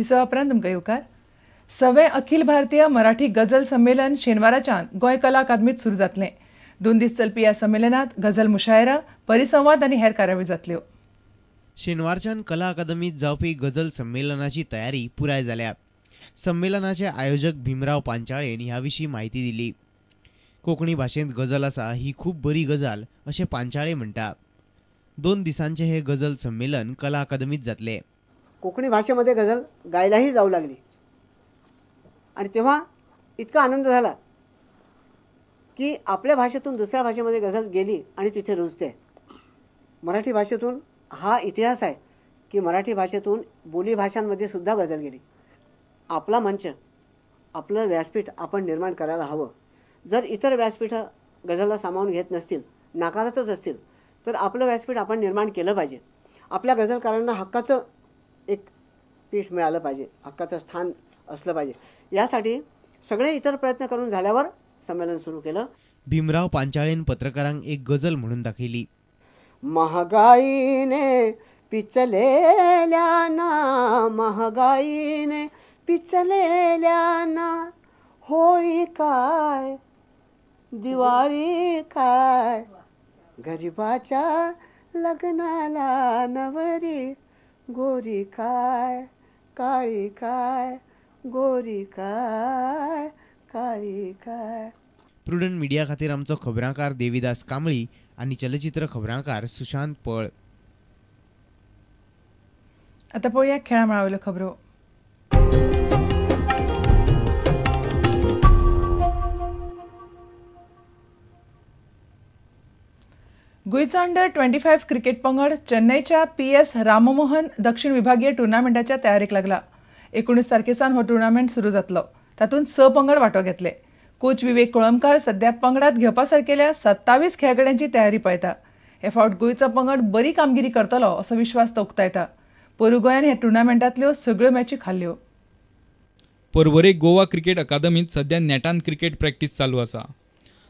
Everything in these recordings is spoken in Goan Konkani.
विसवा उपरांत तुमकां येवकार. सवें अखिल भारतीय मराठी गझल संमेलन शेनवाराच्यान गोंय कला अकादमीत सुरू जातलें. 2 दीस चलपी ह्या संमेलनात गझल मुशायरा, परिसंवाद आनी हेर कार्यावळी जातल्यो. शेनवारच्यान कला अकादमीत जावपी गझल संमेलनाची तयारी पुराय जाल्या. संमेलनाचे आयोजक भीमराव पांचाळेन ह्या विशीं म्हायती दिली. कोंकणी भाशेंत गझल आसा ही खूब बरी गजाल अशें पांचाळे म्हणटा. 2 दिसांचें हें गझल संमेलन कला अकादमीत जातलें. कोंकणी भाषेमध्ये गझल गायलाही जाऊ लागली आणि तेव्हा इतका आनंद झाला की आपल्या भाषेतून दुसऱ्या भाषेमध्ये गझल गेली आणि तिथे रुजते. मराठी भाषेतून हा इतिहास आहे की मराठी भाषेतून बोली भाषांमध्ये सुद्धा गझल गेली. आपला मंच, आपलं व्यासपीठ आपण निर्माण करायला हवं. जर इतर व्यासपीठं गझलला सामावून घेत नसतील, नाकारतच असतील, तर आपलं व्यासपीठ आपण निर्माण केलं पाहिजे. आपल्या गझलकारांना हक्काचं एक पीठ मिळालं पाहिजे, हक्काचं स्थान असलं पाहिजे. यासाठी सगळे इतर प्रयत्न करून झाल्यावर संमेलन सुरू केलं. भीमराव पांचाळेन पत्रकारांक एक गझल म्हणून दाखयली. महागाईने पिचलेल्या ना, महागाईने पिचलेल्या ना, होळी काय दिवाळी काय, गरीबाच्या लग्नाला नवरी गोरी काय काळी काय, गोरी काय काळी काय. प्रुडंट मिडिया खातीर आमचो खबरांकार देवीदास कांबळी आनी चलचित्र खबरांकार सुशांत पळ. आता पळोवया खेळा मळावयल्यो खबरो. गोंयचो अंडर 25 क्रिकेट पंगड चेन्नईच्या PS Rammohan दक्षिण विभागीय टुर्नामेंटाच्या तयारेक लागला. 19 तारखे सावन हो टुर्नामेंट सुरू जातलो. तातूंत 6 पंगड वांटो घेतले. कोच विवेक कोळंबकार सध्या पंगडात घेवपा सारकेल्या 27 खेळगड्यांची तयारी पळयता. हे फावट गोंयचो पंगड बरी कामगिरी करतलो असो विश्वास तो उक्तायता. पोरू गोंयान ह्या टुर्नामेंटांतल्यो सगळ्यो मॅची खाल्ल्यो. पर्वरे गोवा क्रिकेट अकादमीत सध्या नेटान क्रिकेट प्रॅक्टीस चालू आसा.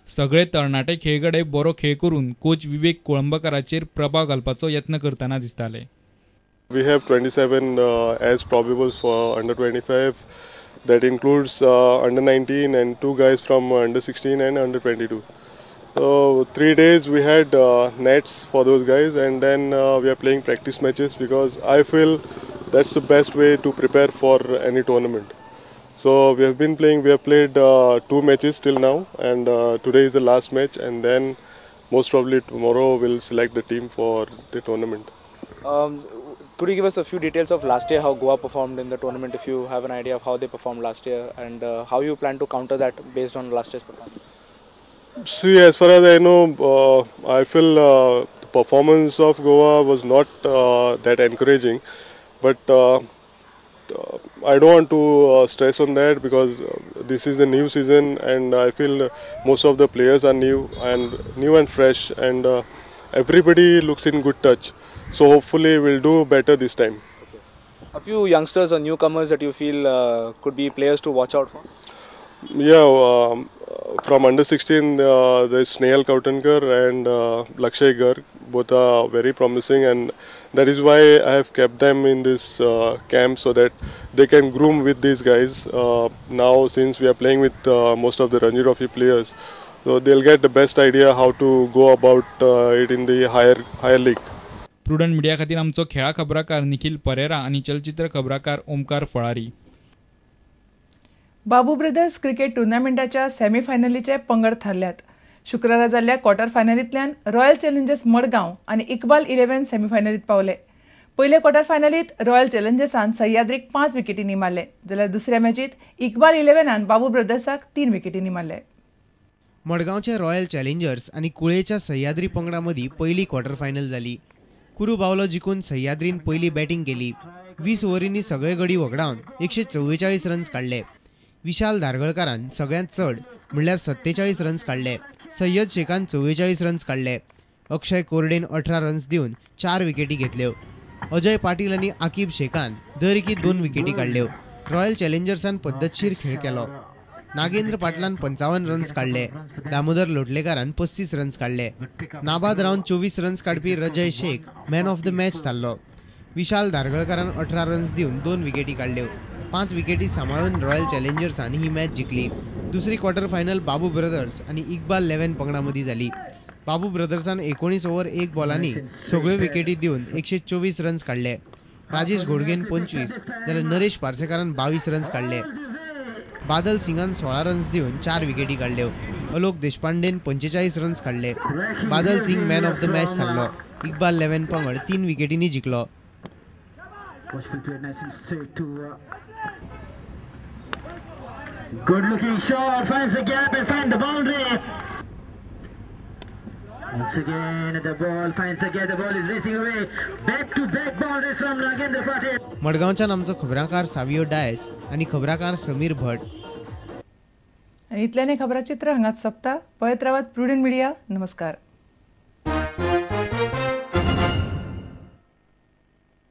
सगळे तरणाटे खेळगडे बरो खेळ करून कोच विवेक कोळंबकाराचेर प्रभाव घालपाचो यत्न करतना दिसताले. We have 27 as probables for under 25. That includes under 19 and 2 guys from under 16 and under 22. So 3 days we had nets for those guys, and then we are playing practice matches because I feel that's the best way to prepare for any tournament. So we have been playing, we have played 2 matches till now, and today is the last match, and then most probably tomorrow we'll select the team for the tournament. Could you give us a few details of last year, how Goa performed in the tournament, if you have an idea of how they performed last year, and how you plan to counter that based on last year's performance? See, as far as I know, I feel the performance of Goa was not that encouraging, but I don't want to stress on that because this is a new season, and I feel most of the players are new and fresh, and everybody looks in good touch. So hopefully we'll do better this time. Okay. A few youngsters or newcomers that you feel could be players to watch out for? Yeah, from under 16 there is Snehal Kautankar and Lakshay Garg. Both are very promising, and that is why I have kept them in this camp so that they can groom with these guys. Now since we are playing with most of the Ranji Trophy players, so they'll get the best idea how to go about it in the higher league. Prudent media खातीर आमचो खेळा खबराकार निखिल परेरा आनी चलचित्र खबराकार ओमकार फळारी. बाबू ब्रदर्स क्रिकेट टुर्नामेंटाच्या सेमीफायनलीचे पंगड थारल्यात. शुक्रारा जाल्ल्या क्वॉर्टर फायनलींतल्यान रॉयल चॅलेंजर्स मडगांव आनी इक्बाल 11 सेमीफायनलीत पावले. पयल्या क्वॉर्टर फायनलीत रॉयल चॅलेंजर्सान सह्याद्रीक 5 विकेटींनी मारले, जाल्यार दुसऱ्या मॅचीत इक्बाल 11 बाबू ब्रदर्साक 3 विकेटींनी मारले. मडगांवचे रॉयल चॅलेंजर्स आनी कुळेच्या सह्याद्री पंगडा मदीं पयली क्वॉर्टर फायनल जाली. कुरू बावलो जिखून सह्याद्रीन पयली बॅटींग केली. 20 ओव्हरींनी सगळे गडी वगडावन 144 रन्स काडले. विशाल धारगळकारान सगळ्यांत चड म्हणल्यार 47 रन्स काडले. सय्यद शेखान 44 रन्स काडले. अक्षय कोरडेन 18 रन्स दिवन 4 विकेटी घेतल्यो. अजय पाटील आनी आकीब शेखान दर एकी 2 विकेटी काडल्यो. रॉयल चॅलेंजर्सान पद्दतशीर खेळ केलो. नागेंद्र पाटलान 55 रन्स काडले. दामोदर लोटलेकारान 35 रन्स काडले. नाबाद रावन 24 रन्स काडपी Rajay Shaikh man of the match थारलो. विशाल धारगळकारान 18 रन्स दिवन 2 विकेटी काडल्यो. 5 विकेटी सांबाळून रॉयल चॅलेंजर्सान ही मॅच जिखली. दुसरी क्वॉर्टर फायनल बाबू ब्रदर्स आनी इक्बाल 11 पंगडा मदीं जाली. बाबू ब्रदर्सान 19 ओव्हर 1 बॉलांनी सगळ्यो विकेटी दिवन 124 रन्स काडले. राजेश घोडगेन 25 जाल्यार नरेश पार्सेकारान 22 रन्स काडले. बादल सिंगान 16 रन्स दिवन 4 विकेटी काडल्यो. अलोक देशपांडेन 45 रन्स काडले. Badal Singh man of the match थारलो. इक्बाल 11 पंगड 3 विकेटींनी जिखलो. Good looking shot, finds the gap and finds the boundary. Once again the ball finds the gap, the ball is racing away. Back to back boundaries from Nagendra Patil. मडगांवच्यान आमचो खबराकार सावियो डायस आनी खबराकार समीर भट. आनी इतल्यान खबराचित्र हांगाच सोंपता. पळयत रावात प्रुडंट मिडिया. नमस्कार.